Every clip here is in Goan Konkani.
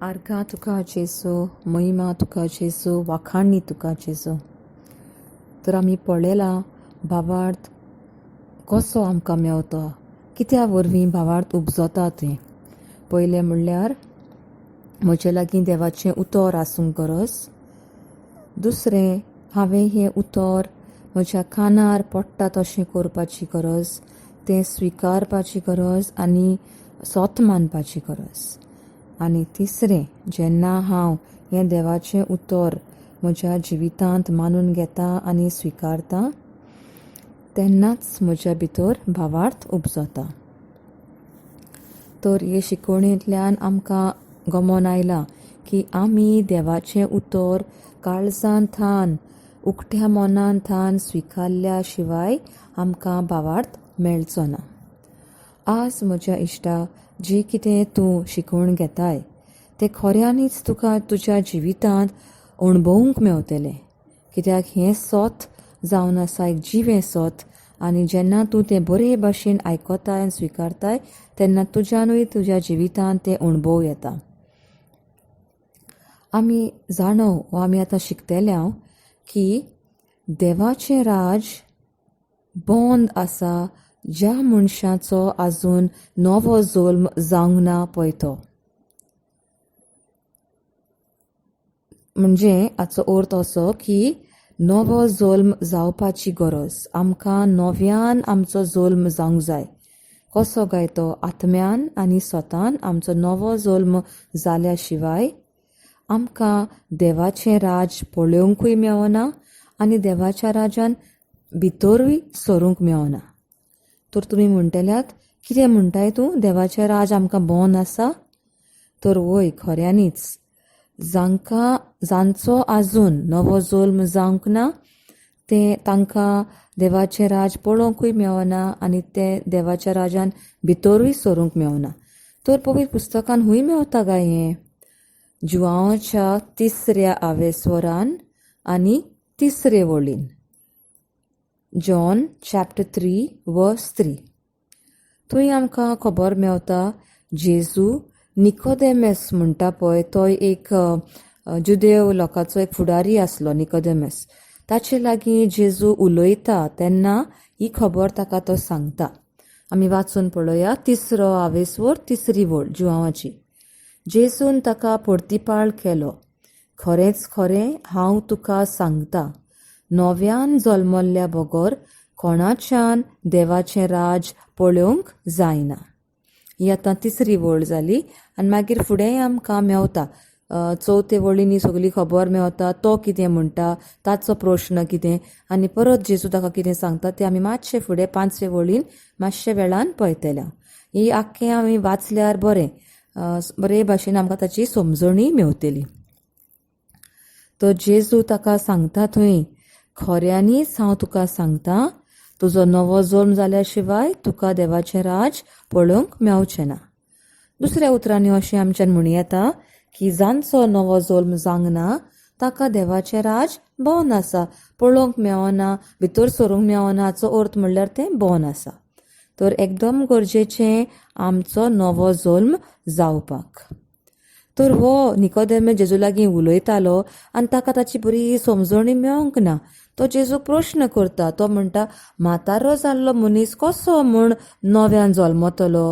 आर्गां तुका जेजू, महिमा तुका जेजू, वाखाणणी तुका जेजू. तर आमी पळयलां भावार्थ कसो आमकां मेवता, कित्या वरवीं भावार्थ उपजता तें. पयलें म्हणल्यार म्हजे लागीं देवाचें उतर आसूंक गरज. दुसरें, हांवें हें उतर म्हज्या कानार पडटा तशें करपाची गरज, तें स्विकारपाची गरज आनी सोत मानपाची गरज. आनी तिसरें, जेन्ना हांव हें देवाचें उतर म्हज्या जिवितांत मानून घेता आनी स्विकारता तेन्नाच म्हज्या भितर भावार्थ उपजता. तर हे शिकवणेंतल्यान आमकां गमोन आयलां की आमी देवाचें उतर काळजान थावन, उकत्या मनान थावन स्विकारल्या शिवाय आमकां भावार्थ मेळचो ना. आज म्हज्या इश्टा, जी कितें तूं शिकवण घेताय तें खऱ्यांनीच तुका तुज्या जिवितांत अणभवूंक मेवतलें, कित्याक हें सोत जावन आसा एक जिवें सोत. आनी जेन्ना तूं तें बरे भाशेन आयकताय आनी स्विकारताय तेन्ना तुज्यानूय तुज्या जिवितांत तें अणभव येता. आमी जाणव वा आमी आतां शिकतले हांव की देवाचें राज बंद आसा ज्या मनशाचो आजून नवो जल्म जावंक ना पळय तो. म्हणजे हाचो अर्थ असो की नवो जल्म जावपाची गरज, आमकां नव्यान आमचो जल्म जावंक जाय. कसो काय तो? आत्म्यान आनी स्वतान आमचो नवो जल्म जाल्या शिवाय आमकां देवाचें राज पळोवंकूय मेळना आनी देवाच्या राजान भितरूय सरूंक मेळना. तर तुमी म्हणटल्यात, कितें म्हणटाय तूं, देवाचें राज आमकां बंद आसा? तर वय, खऱ्यांनीच जांकां जांचो आजून नवो जल्म जावंक ना ते तांकां देवाचें राज पळोवंकूय मेळना आनी ते देवाच्या राजान भितरूय सरूंक मेळना. तर पवित्र पुस्तकान हूंय मेवता काय हें? जुवांवाच्या तिसऱ्या आवेस्वरान आनी तिसरे वळीन, जॉन चॅप्टर 3 वर्स 3, थंय आमकां खबर मेवता जेजू निकोदेमस म्हणटा पळय तो एक जुदेव लोकांचो एक फुडारी आसलो निकोदेमस. ताचे लागीं जेजू उलयता तेन्ना ही खबर ताका तो सांगता. आमी वाचून पळोवया तिसरो आवेस्वर तिसरी वळ जुवांवाची. जेजून ताका परतिपाळ केलो, खरेंच खरें हांव तुका सांगता, नव्यान जल्मल्ल्या बगर कोणाच्यान देवाचें राज पळोवंक जायना. ही आतां तिसरी वळ जाली. आनी मागीर फुडें आमकां मेवता चवथे वळीन ही सगली खबर मेवता, तो कितें म्हणटा, ताचो प्रश्न कितें आनी परत जेजू ताका कितें सांगता तें आमी मातशें फुडें पांचवे वळीन मातशे वेळान पळयतले. ही आख्खें आमी वाचल्यार बरें, बरे भाशेन आमकां ताची समजणी मेवतली. तर जेजू ताका सांगता थंय, खऱ्यांनीच हांव तुका सांगता, तुजो नवो जल्म जाल्या शिवाय तुका देवाचें राज पळोवंक मेवचें ना. दुसऱ्या उतरांनी अशें आमच्यान म्हणूं येता की जांचो नवो जल्म जावंक ना ताका देवाचें राज बंद आसा, पळोवंक मेवना, भितर सरूंक मेवना. हाचो अर्थ म्हणल्यार तें बंद आसा. तर एकदम गरजेचें आमचो नवो जल्म जावपाक. तर हो निकोदेम जेजू लागीं उलयतालो आनी ताका ताची बरी समजणी मेळोंक ना. तो जेजूक प्रश्न करता, तो म्हणटा, म्हातारो जाल्लो मनीस कसो म्हूण नव्यान जल्मतलो?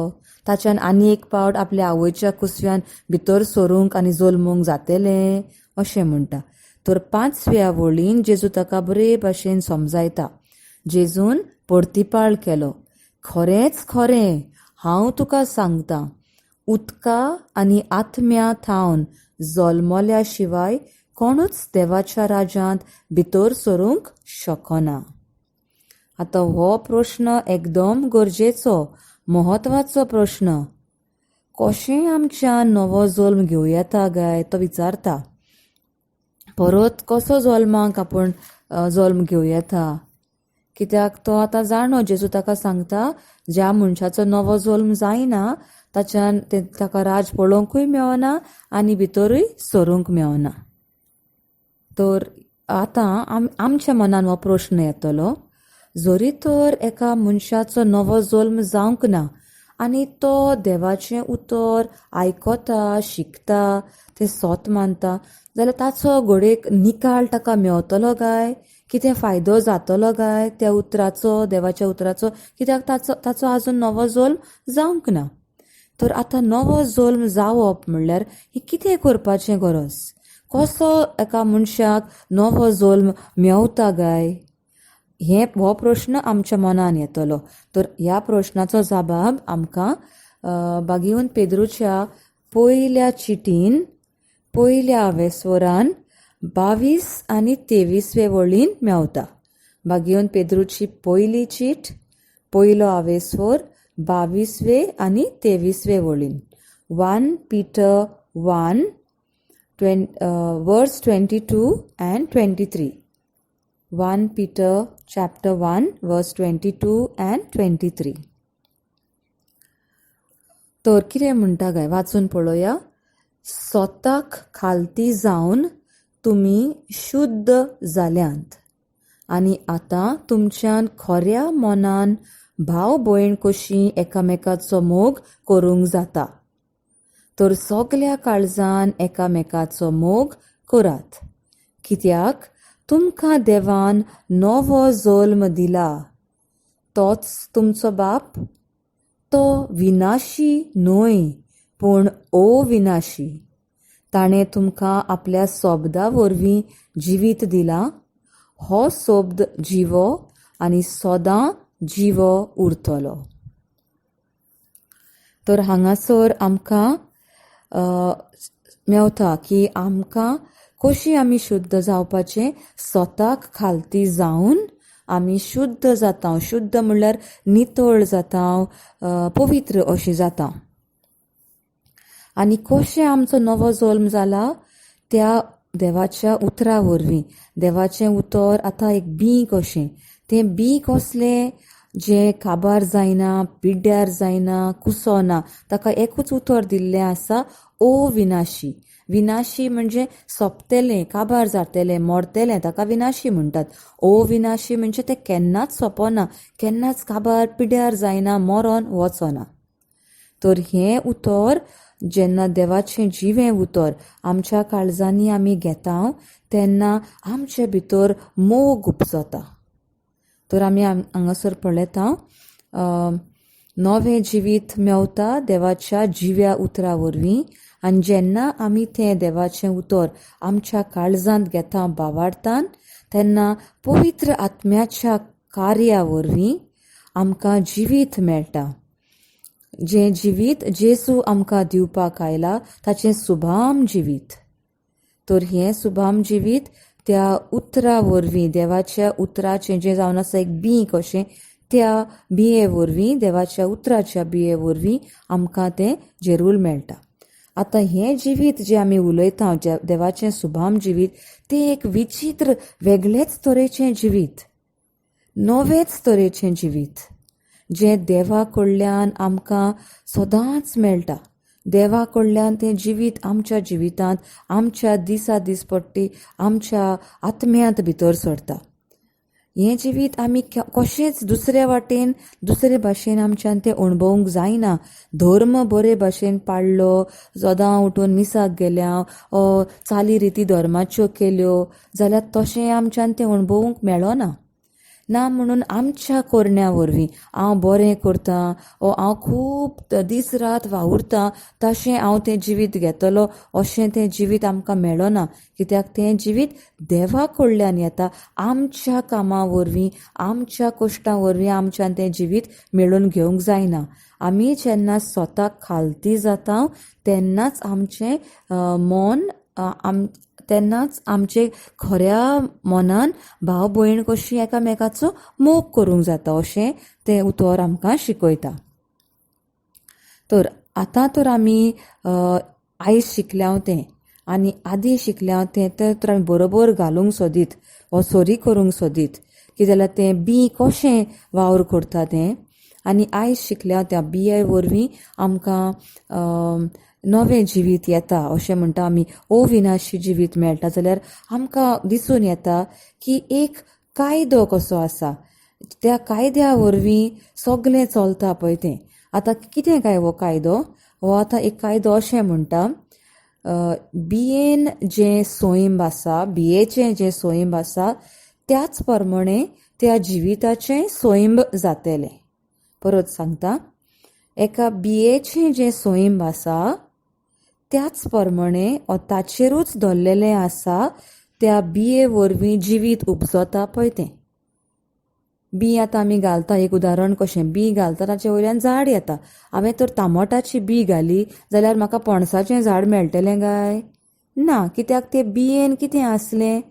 ताच्यान आनी एक पावट आपल्या आवयच्या कुसव्यान भितर सरूंक आनी जल्मूंक जातलें अशें म्हणटा. तर पांचव्या वळीन जेजू ताका बरे भाशेन समजायता. जेजून परतिपाळ केलो, खरेंच खरें हांव तुका सांगता, उदका आनी आत्म्या थावन जल्मल्या शिवाय कोणूच देवाच्या राजांत भितर सरूंक शकना. आतां हो प्रश्न एकदम गरजेचो, म्हत्वाचो प्रश्न. कशें आमच्यान नवो जल्म घेवं येता काय तो विचारता. परत कसो जल्माक आपूण जल्म घेवं येता? कित्याक तो आतां जाणो, जेजू ताका सांगता ज्या मनशाचो नवो जल्म जायना ताच्यान ताका राज पळोवंकूय मेळना आनी भितरूय सरूंक मेळना. तर आतां आमच्या मनान हो प्रश्न येतलो, जरी तर एका मनशाचो नवो जल्म जावंक ना आनी तो देवाचें उतर आयकता, शिकता, तें सोत मानता जाल्यार ताचो घडयेक निकाल ताका मेवतलो काय, कितें फायदो जातलो काय त्या उतराचो, देवाच्या उतराचो, कित्याक ताचो ताचो आजून नवो जल्म जावंक ना. तर आतां नवो जल्म जावप म्हणल्यार ही कितें करपाचें गरज, कसो एका मनशाक नवो जल्म मेवता काय, हें हो प्रश्न आमच्या मनान येतलो. तर ह्या प्रश्नाचो जबाब आमकां बागेवन पेद्रूच्या पयल्या चिटीन पयल्या वेस्वरान 22 आनी 23 वळीन मेवता. बागेवन पेद्रूची पयली चीट, पयलो आवेस्वर, 22 आनी 23 वळीन. 1 Peter 1 verse 22 and 23. 1 Peter chapter 1 verse 22 and 23. तर कितें म्हणटा काय वाचून पळोवया. स्वताक खालती जावन तुमी शुद्ध जाल्यांत आनी आतां तुमच्यान खऱ्या मनान भाव भयण कशी एकामेकाचो मोग करूंक जाता. तर सगल्या काळजान एकामेकाचो मोग करात, कित्याक तुमकां देवान नवो जल्म दिला. तोच तुमचो बाप, तो विनाशी न्हय पूण अविनाशी. ताणें तुमकां आपल्या शब्दा वरवीं जिवीत दिलां. हो शब्द जिवो आनी सदां जिवो उरतलो. तर हांगासर आमकां मेवता की आमकां कशी आमी शुद्ध जावपाचें, स्वताक खालती जावन आमी शुद्ध जाता. शुद्ध म्हणल्यार नितळ जाता, पवित्र अशी जाता. आनी कशें आमचो नवो जल्म जाला त्या देवाच्या उतरा वरवीं. देवाचें उतर आतां एक बीं कशें, तें बीं कसलें जें काबार जायना, पिड्ड्यार जायना, कुसना. ताका एकूच उतर दिल्लें आसा, अविनाशी. विनाशी म्हणजे सोंपतलें, काबार जातलें, मरतलें, ताका विनाशी म्हणटात. अविनाशी म्हणजे तें केन्नाच सोंपना, केन्नाच काबार पिड्ड्यार जायना, मरोन वचना. तर हें उतर जेन्ना देवाचें जिवें उतर आमच्या काळजांनी आमी घेता तेन्ना आमचे भितर मोग उपजता. तर आमी हांगासर पळयता नवें जिवीत मेवता देवाच्या जिव्या उतरा वरवीं. आनी जेन्ना आमी तें देवाचें उतर आमच्या काळजांत घेता बावाडतान तेन्ना पवित्र आत्म्याच्या कार्या वरवीं आमकां जिवीत मेळटा. जें जिवीत जेजू आमकां दिवपाक आयला ताचें सुभाम जिवीत. तर हें सुभाम जिवीत त्या उतरा वरवीं, देवाच्या उतराचें जें जावन आसा एक बीं कशें, त्या बिये वरवीं, देवाच्या उतराच्या बिये वरवीं आमकां तें जेरूल मेळटा. आतां हें जिवीत जें आमी उलयता, देवाचें सुभाम जिवीत, तें एक विचित्र वेगळेच तरेचें जिवीत, नवेच तरेचें जिवीत जें देवा कडल्यान आमकां सदांच मेळटा. देवा कडल्यान तें जिवीत आमच्या जिवितांत, आमच्या दिसा दिसपट्टी आमच्या आत्म्यांत भितर सरता. हें जिवीत आमी कशेंच दुसरे वाटेन, दुसरे भाशेन आमच्यान तें अणभवूंक जायना. धर्म बरे भाशेन पाळ्ळो, सदां उठून मिसाक गेल्या, चाली रिती धर्माच्यो केल्यो जाल्यार तशें आमच्यान तें अणभवूंक मेळना. ना म्हणून आमच्या करण्या वरवीं हांव बरें करतां ओ हांव खूब दीस रात वावुरतां तशें हांव तें जिवीत घेतलो अशें तें जिवीत आमकां मेळना. कित्याक तें जिवीत देवा कडल्यान येता. आमच्या कामां वरवीं, आमच्या कश्टां वरवीं आमच्यान तें जिवीत मेळोवन घेवंक जायना. आमी जेन्ना स्वताक खालती जाता तेन्नाच आमचें मन, तेन्नाच आमचे खऱ्या मनान भाव भयण कशी एकामेकाचो मोग करूंक जाता अशें तें उतर आमकां शिकयता. तर आतां तर आमी आयज शिकल्या तें आनी आदी शिकल्या तें तर आमी बरोबर घालूंक सोदीत वा सरी करूंक सोदीत की जाल्यार तें बीं कशें वावर करता तें. आनी आयज शिकल्या त्या बिये वरवीं आमकां नवें जिवीत येता अशें म्हणटा आमी, अविनाशी जिवीत मेळटा. जाल्यार आमकां दिसून येता की एक कायदो कसो आसा, त्या कायद्या वरवीं सगलें चलता पळय तें. आतां कितें काय हो कायदो? हो आतां एक कायदो अशें म्हणटा, बियेन जें सैम आसा, बियेचें जें सैम आसा त्याच प्रमाणे त्या जिविताचें सैम जातलें. परत सांगता, एका बियेचें जें सैम आसा त्याच प्रमाणे ताचेरूच धरलेलें आसा त्या बिये वरवीं जिवीत उपजता पळय तें. बी आतां आमी घालता, एक उदाहरण कशें, बी घालता ताचे वयल्यान झाड येता. हांवें तर तामोटाची बी घाली जाल्यार म्हाका पणसाचें झाड मेळटलें काय ना? कित्याक ते बियेन कितें आसलें,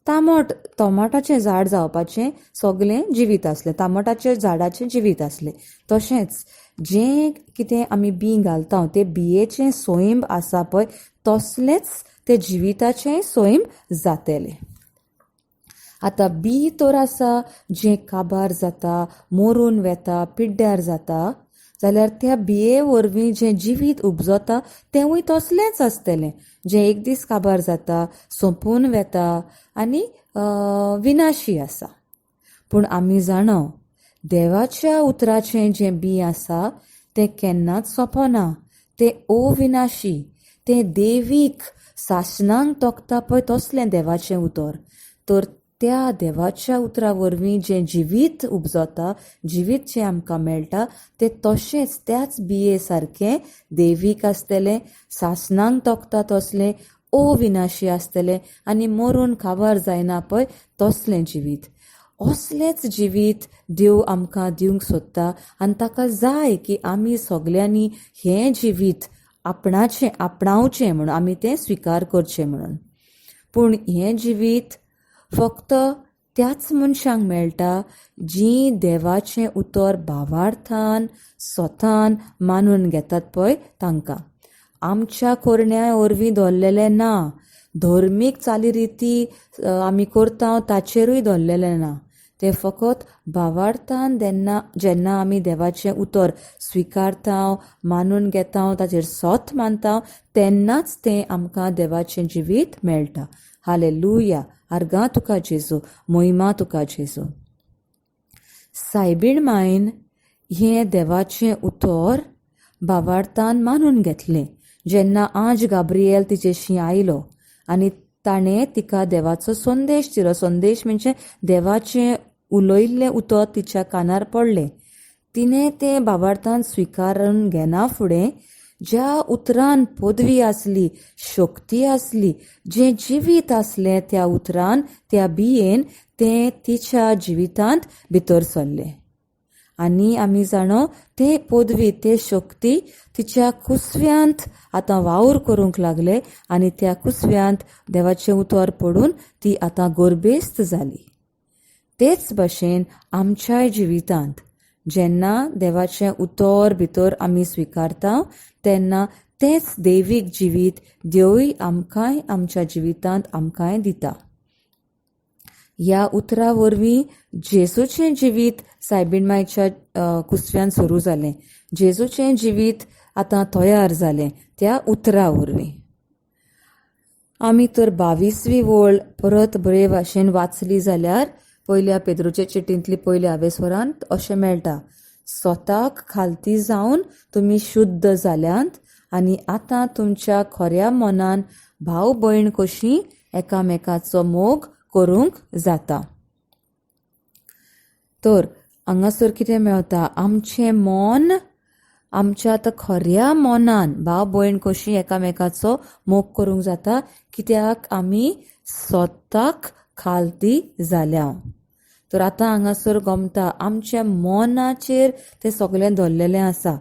तामोट, टोमाटाचें झाड जावपाचें सगलें जिवीत आसलें, तामोटाचें झाडाचें जिवीत आसलें. तशेंच जें कितें आमी बी घालता तें बियेचें सैम आसा पळय तसलेंच तें जिविताचें सैम जातलें. आतां बी तर आसा जें काबार जाता, मरून वेता, पिड्ड्यार जाता, जाल्यार त्या बिये वरवीं जें जिवीत उपजता तेंवूय तसलेंच आसतलें, जें एक दीस काबार जाता, सोंपून वेता आनी विनाशी आसा. पूण आमी जाणा देवाच्या उतराचें जें बी आसा तें केन्नाच सोंपना, तें अविनाशी, तें देवीक सासणांक तोखता पळय तसलें देवाचें उतर. तर त्या देवाच्या उतरा वरवीं जें जिवीत उपजता, जिवीत जें आमकां मेळटा तें तशेंच त्याच बिये सारकें देवीक आसतलें, सासणांक तोखता तसलें, अविनाशी आसतलें आनी मरून काबार जायना पळय तसलें जिवीत. असलेंच जिवीत देव आमकां दिवंक सोदता आनी ताका जाय की आमी सगल्यांनी हें जिवीत आपणाचें आपणावचें म्हणून, आमी तें स्विकार करचें म्हणून. पूण हें जिवीत फक्त त्याच मनशांक मेळटा जीं देवाचें उतर भावार्थान स्वतान मानून घेतात पळय तांकां. आमच्या कोरण्या वरवीं धरलेलें ना, धर्मीक चालीरिती आमी करता ताचेरूय धरलेलें ना, तें फकत भावार्थान तेन्ना जेन्ना आमी देवाचें उतर स्विकारता, मानून घेता, ताचेर सत मानता तेन्नाच तें आमकां देवाचें जिवीत मेळटा. हालेलुया, आर्गां तुका जेजू, मोहिमा तुका जेजू. सायबीण मायन हें देवाचें उतर भावार्थान मानून घेतलें जेन्ना आज गाब्रिएल तिचेशी आयलो आनी ताणें तिका देवाचो संदेश दिलो. संदेश म्हणजे देवाचें उलयल्लें उतर तिच्या कानार पडलें. तिणें तें भावार्थान स्विकारून घेना फुडें ज्या उतरान पदवी आसली, शक्ती आसली, जें जिवीत आसलें त्या उतरान, त्या बियेन तें तिच्या जिवितांत भितर सरलें. आनी आमी जाणो ते पदवी, ते शक्ती तिच्या कुसव्यांत आतां वावर करूंक लागले आनी त्या कुसव्यांत देवाचें उतर पडून ती आतां गोरबेस्त जाली. तेच भशेन आमच्याय जिवितांत जेन्ना देवाचें उतर भितर आमी स्विकारता तेन्ना तेंच देवीक जिवीत देवूय आमकांय आमच्या जिवितांत आमकांय दिता. ह्या उतरा वरवीं जेजूचें जिवीत सायबीण मायच्या कुसव्यान सुरू जालें. जेजूचें जिवीत आतां तयार जालें त्या उतरा वरवीं. आमी तर 22वी वळ परत बरे भाशेन वाचली जाल्यार पयल्या पेद्रूचे चिटींतली पयल्या आवेस्वरांत अशें मेळटा, स्वताक खालती जावन तुमी शुद्ध जाल्यांत आनी आतां तुमच्या खऱ्या मनान भाव भयण कशी एकामेकाचो मोग करूंक जाता. तर हांगासर कितें मेळटा, आमचें मन आमच्या आतां खऱ्या मनान भाव भयण कशी एकामेकाचो मोग करूंक जाता, कित्याक आमी स्वताक खालती जाल्या. तर आतां हांगासर गमता आमच्या मनाचेर तें सगळें धरलेलें आसा.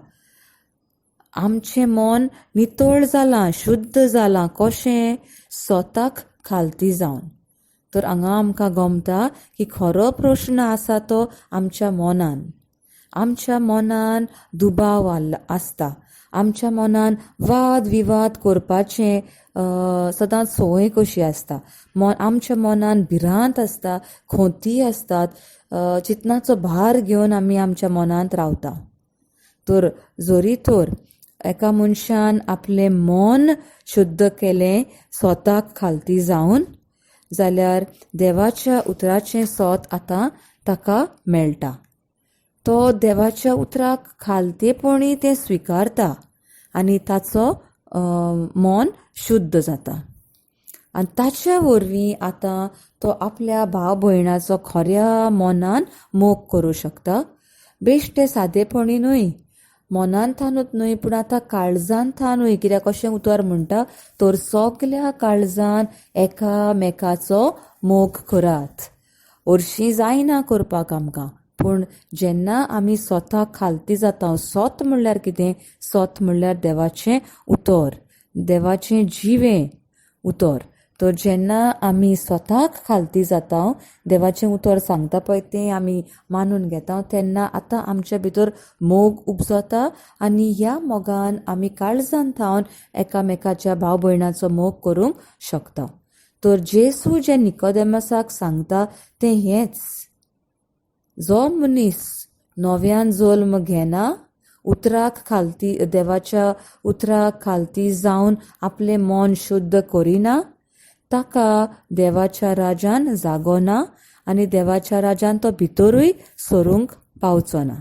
आमचें मन नितळ जालां, शुद्ध जालां, कशें? स्वताक खालती जावन. तर हांगा आमकां गमता की खरो प्रश्न आसा तो आमच्या मनान. आमच्या मनान दुबाव आसता, आमच्या मनान वाद विवाद करपाचें सदांच संवय कशी आसता, आमच्या मनान भिरांत आसता, खोंती आसतात, चिंतनाचो भार घेवन आमी आमच्या मनांत रावता. तर जरी तर एका मनशान आपलें मन शुद्ध केलें स्वताक खालती जावन जाल्यार देवाच्या उतराचें सोत आतां ताका मेळटा. तो देवाच्या उतराक खालतेपणी तें स्विकारता आनी ताचो मन शुद्ध जाता आनी ताच्या वरवीं आतां तो आपल्या भाव भयणाचो खऱ्या मनान मोग करूं शकता. बेश्टे सादेपणी न्हय, मनांतल्यानूच न्हय, पूण आतां काळजांतल्यानूय. कित्याक अशें उतर म्हणटा, तर सगल्या काळजान एकामेकाचो मोग करात. हरशीं जायना करपाक आमकां, पूण जेन्ना आमी स्वताक खालती जाता, स्वत म्हणल्यार कितें? स्वत म्हणल्यार देवाचें उतर, देवाचें जिवें उतर. तर जेन्ना आमी स्वताक खालती जाता, देवाचें उतर सांगता पळय तें आमी मानून घेता, तेन्ना आतां आमच्या भितर मोग उपजता आनी ह्या मोगान आमी काळजान थावन एकामेकाच्या भाव भयणाचो मोग करूंक शकता. तर जेसू जें निकोदेमसाक सांगता तें हेंच, जो मनीस नव्यान जल्म घेना, उतराक खालती, देवाच्या उतराक खालती जावन आपलें मन शुद्ध करिना, ताका देवाच्या राजान जागो ना आनी देवाच्या राजान तो भितरूय सरूंक पावचो ना.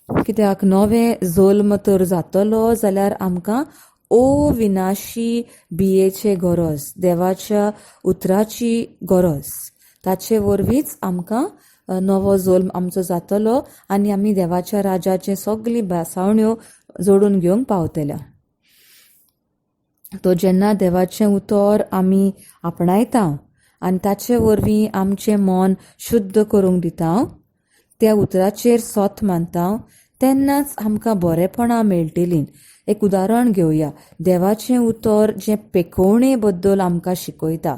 कित्याक नवें जल्म तर जातलो जाल्यार आमकां अविनाशी बियेचे गरज, देवाच्या उतराची गरज, ताचे वरवींच आमकां नवो जल्म आमचो जातलो आनी आमी देवाच्या राजाचे सगळी भासावण्यो जोडून घेवंक पावतल्या. तो जेन्ना देवाचें उतर आमी आपणायता आनी ताचे वरवीं आमचें मन शुद्ध करूंक दिता, त्या उतराचेर सत मानता, तेन्नाच आमकां बरेपणां मेळटलीं. एक उदाहरण घेवया, देवाचें उतर जें पेकोवणे बद्दल आमकां शिकयता.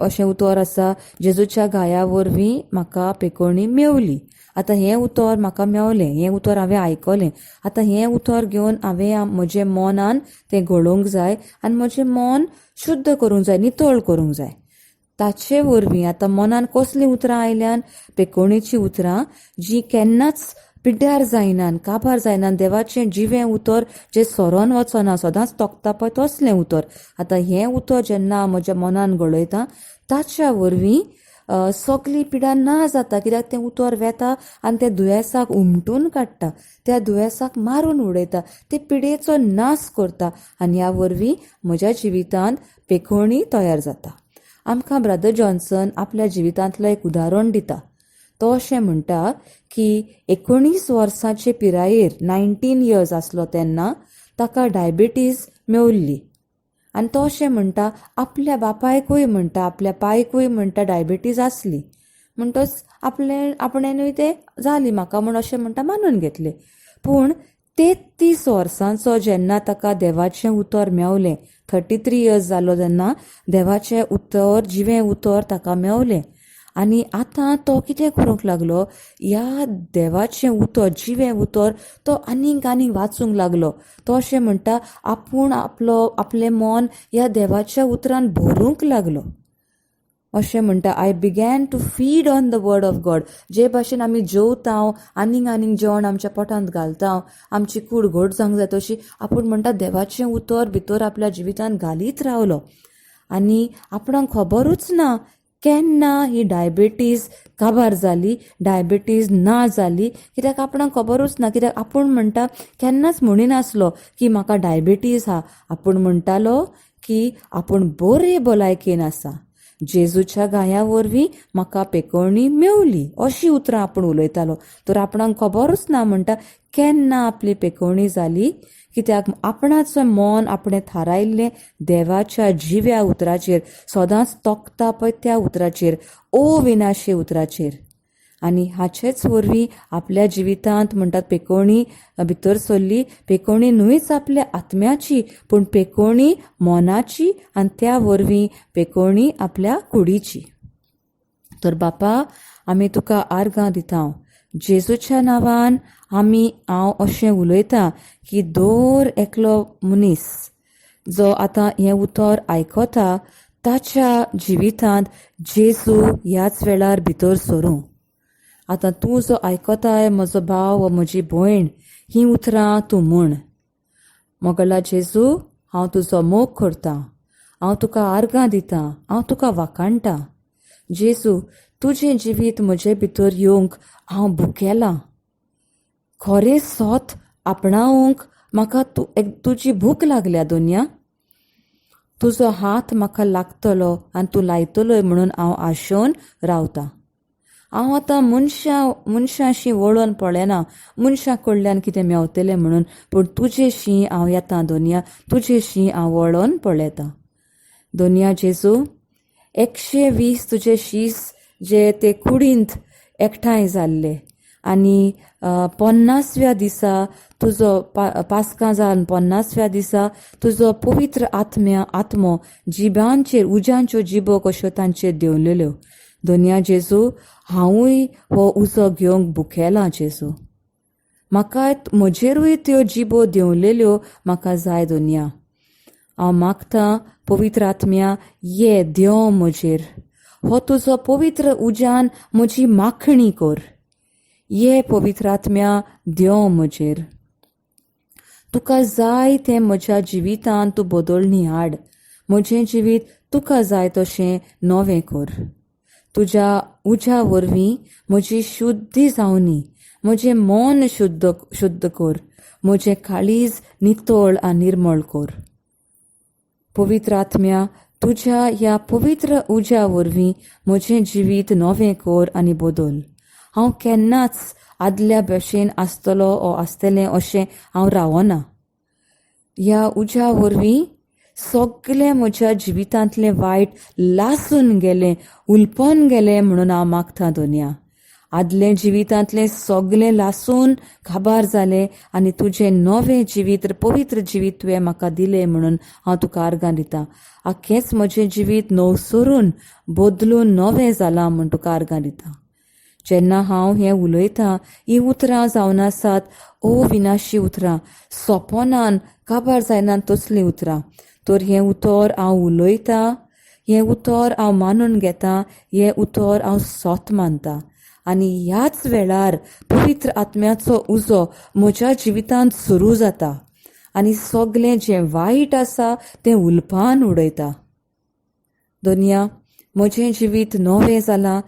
अशें उतर आसा, जेजूच्या घाया वरवीं म्हाका पेकोवणी मेवली. आतां हें उतर म्हाका मेवलें, हें उतर हांवें आयकलें, आतां हें उतर घेवन हांवें म्हजें मनान तें घडोवंक जाय आनी म्हजें मन शुद्ध करूंक जाय, नितळ करूंक जाय. ताचे वरवीं आतां मनान कसलीं उतरां आयल्यान, पेकोवणेचीं उतरां जीं केन्नाच पिड्ड्यार जायनात, काबार जायनात, देवाचें जिवें उतर जें सरोन वचना, सदांच तोखता पळय तसलें उतर. आतां हें उतर जेन्ना म्हज्या मनान घडयता ताच्या वरवीं सगली पिडा ना जाता. कित्याक तें उतर वेता आनी त्या दुयेंसाक उमटून काडटा, त्या दुयेंसाक मारून उडयता, ते पिडेचो नाश करता आनी ह्या वरवीं म्हज्या जिवितांत पेखोवणी तयार जाता. आमकां ब्रदर जॉन्सन आपल्या जिवितांतलो एक उदाहरण दिता. तो अशें म्हणटा की 19 वर्सांचे पिरायेर, 19 इयर्स आसलो तेन्ना ताका डायबिटीज मेवल्ली आनी तो अशें म्हणटा आपल्या बापायकूय म्हणटा, आपल्या पायकूय म्हणटा डायबिटीज आसली, म्हणटच आपले आपणेनूय तें जाली म्हाका म्हूण अशें म्हणटा मानून घेतलें. पूण 33 वर्सांचो जेन्ना ताका देवाचें उतर मेवलें, 33 इयर्स जालो तेन्ना देवाचें उतर, जिवें उतर ताका मेवलें आनी आतां तो कितें करूंक लागलो, ह्या देवाचें उतर, जिवें उतर तो आनीक आनीक वाचूंक लागलो. तो अशें म्हणटा आपूण आपलो आपलें मन ह्या देवाच्या उतरान भरूंक लागलो. अशें म्हणटा, I began to feed on the word of God. जे भाशेन आमी जेवता, आनीक आनीक जेवण आमच्या पोटांत घालता, आमची कूड घट जावंक जाय, तशी आपूण म्हणटा देवाचें उतर भितर आपल्या जिवितांत घालीत रावलो आनी आपणाक खबरूच ना केन्ना ही डायबिटीज काबार जाली, डायबिटीज ना जाली. कित्याक आपणाक खबरूच ना, कित्याक आपूण म्हणटा केन्नाच म्हणिनासलो की म्हाका डायबिटीज आहा. आपूण म्हणटालो की आपूण बरे भलायकेन आसा, जेजूच्या घाया वरवीं म्हाका पेकोवणी मेवली, अशी उतरां आपूण उलयतालो. तर आपणाक खबरूच ना म्हणटा केन्ना आपली पेकोवणी जाली, कित्याक आपणाचो मन आपणें थारायल्लें देवाच्या जिव्या उतराचेर, सदांच तोखता पळय त्या उतराचेर, अविनाशी उतराचेर. आनी हाचेच वरवीं आपल्या जिवितांत म्हणटात पेकोवणी भितर सरली. पेकोवणी न्हूच आपल्या आत्म्याची, पूण पेकोवणी मनाची आनी त्या वरवीं पेकोवणी आपल्या कुडीची. तर बापा, आमी तुका आर्गां दिता, जेजूच्या नांवान आमी हांव अशें उलयतां की दर एकलो मनीस जो आतां हें उतर आयकता ताच्या जिवितांत जेजू ह्याच वेळार भितर सरूं. आतां तूं जो आयकताय म्हजो भाव वा म्हजी भयण, हीं उतरां तूं म्हण, मोगला जेजू, हांव तुजो मोग करतां, हांव तुका आर्गां दितां, हांव तुका वाखाणटां. जेजू, तुजें जिवीत म्हजे भितर येवंक हांव भुकेलां. खरें सोत आपणावंक म्हाका तुजी भूक लागल्या दोनया. तुजो हात म्हाका लागतलो आनी तूं लायतलोय म्हणून हांव आशेवन रावतां. हांव आतां मनशांशी वळोवन पळयना, मनशां कडल्यान कितें मेवतलें म्हणून, पूण तुजेशी हांव येता दोनया, तुजेशी हांव वळोवन पळयतां. दोनया जेजू, 120 तुजे शीस जे ते कुडींत एकठांय जाल्ले आनी 50व्या दिसा तुजो पास्कां जावन 50व्या दिसा तुजो पवित्र आत्मो जिबांचेर उज्यांच्यो जिबो कश्यो तांचेर देंवलेल्यो. दोनया जेजू, हांवूय हो उजो घेवंक भुकेलां जेजू. म्हाका म्हजेरूय त्यो जिबो देंवलेल्यो म्हाका जाय दोनया. हांव मागतां पवित्र आत्म्या, ये देंव म्हजेर, हो तुजो पवित्र उज्यान म्हजी माखणी कर. ये पवित्र आत्म्या, देंव म्हजेर. तुका जाय तें म्हज्या जिवितांत तूं बदलणी हाड. म्हजें जिवीत तुका जाय तशें नवें कर. तुज्या उज्या वरवीं म्हजी शुद्धी जावनी, म्हजें मन शुद्ध कर, म्हजें काळीज नितळ आनी निर्मळ कर. पवित्र आत्म्या, तुज्या ह्या पवित्र उज्या वरवीं म्हजें जिवीत नवें कर आनी बदल. हांव केन्नाच आदल्या भशेन आसतलो ओ आसतलें अशें हांव रावना. ह्या उज्या वरवीं सगळें म्हज्या जिवितांतलें वायट लासून गेलें, उलपोन गेलें म्हणून हांव मागतां दोनया. आदलें जिवितांतलें सगळें लासून काबार जालें आनी तुजें नवें जिवीत, पवित्र जिवीत तुवें म्हाका दिलें म्हणून हांव तुका आर्गां दितां. आख्खेंच म्हजें जिवीत नवसरून बदलून नवें जालां म्हूण तुका आर्गां दितां. जेन्ना हांव हें उलयतां, हीं उतरां जावन आसात अविनाशी उतरां, सोंपनान काबार जायनात तसलीं उतरां. तर हें उतर हांव उलयतां, हें उतर हांव मानून घेतां, हें उतर हांव सोत मानतां. आनी ह्याच वेळार पवित्र आत्म्याचो उजो म्हज्या जिवितांत सुरू जाता आनी सगळें जें वायट आसा तें उलपान उडयता. दोनया, म्हजें जिवीत नवें जालां,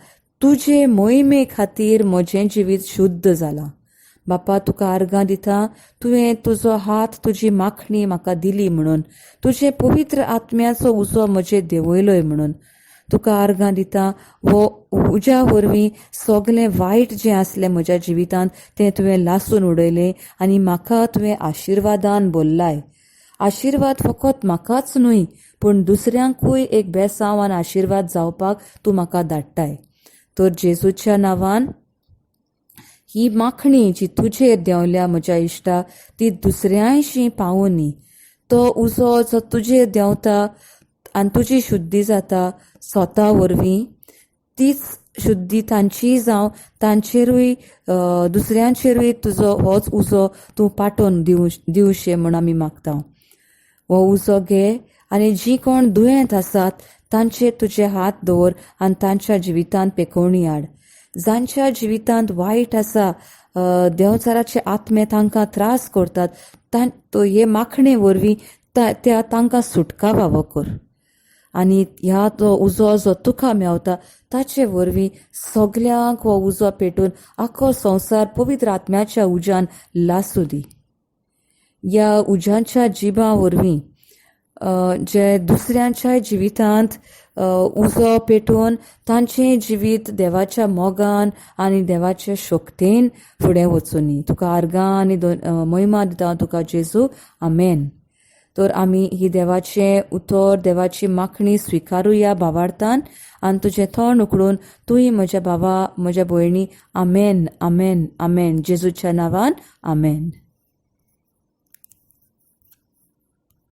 तुजे मोहिमे खातीर म्हजें जिवीत शुद्ध जालां. बापा, तुका आर्गां दिता, तुवें तुजो हात, तुजी माखणी म्हाका दिली म्हणून, तुजें पवित्र आत्म्याचो उजो म्हजेर देंवयलोय म्हणून तुका आर्गां दिता. हो उज्या वरवीं सगळें वायट जें आसलें म्हज्या जिवितांत तें तुवें लासून उडयलें आनी म्हाका तुवें आशिर्वादान भरलाय. आशिर्वाद फकत म्हाकाच न्हय, पूण दुसऱ्यांकूय एक बेसांव आनी आशिर्वाद जावपाक तूं म्हाका धाडटाय. तर जेजूच्या नांवान ही माखणी जी तुजेर देंवल्या म्हज्या इश्टा, ती दुसऱ्यांशी पावोनी. तो उजो जो तुजेर देंवता आनी तुजी शुद्धी जाता स्वता वरवीं, तीच शुद्धी तांचीय जावं, तांचेरूय दुसऱ्यांचेरूय तुजो होच उजो तूं पाठोवन दिवशे म्हूण आमी मागता. हो उजो घे आनी जीं कोण दुयेंत आसात तांचेर तुजे हात दवर आनी तांच्या जिवितांत पेकोवणी हाड. जांच्या जिवितांत वायट आसा, देंवचाराचे आत्मे तांकां त्रास करतात, हे माखणे वरवीं त्या तांकां सुटका फावो कर. आनी ह्या तो उजो जो तुका मेवता ताचे वरवीं सगल्यांक हो उजो पेटून आख्खो संवसार पवित्र आत्म्याच्या उज्यान लासूं दी. ह्या उज्यांच्या जिबां वरवीं जे दुसऱ्यांच्या जिवितांत उजो पेटोवन तांचें जिवीत देवाच्या मोगान आनी देवाच्या शक्तेन फुडें वचुनी. तुका आर्गां आनी महिमा दिता तुका जेजू, आमेन. तर आमी ही देवाचें उतर, देवाची माखणी स्विकारुया भावार्थान आनी तुजें तोंड उकडून तूंय म्हज्या भावा, म्हज्या भयणी, आमेन, आमेन, आमेन, जेजूच्या नांवान आमेन.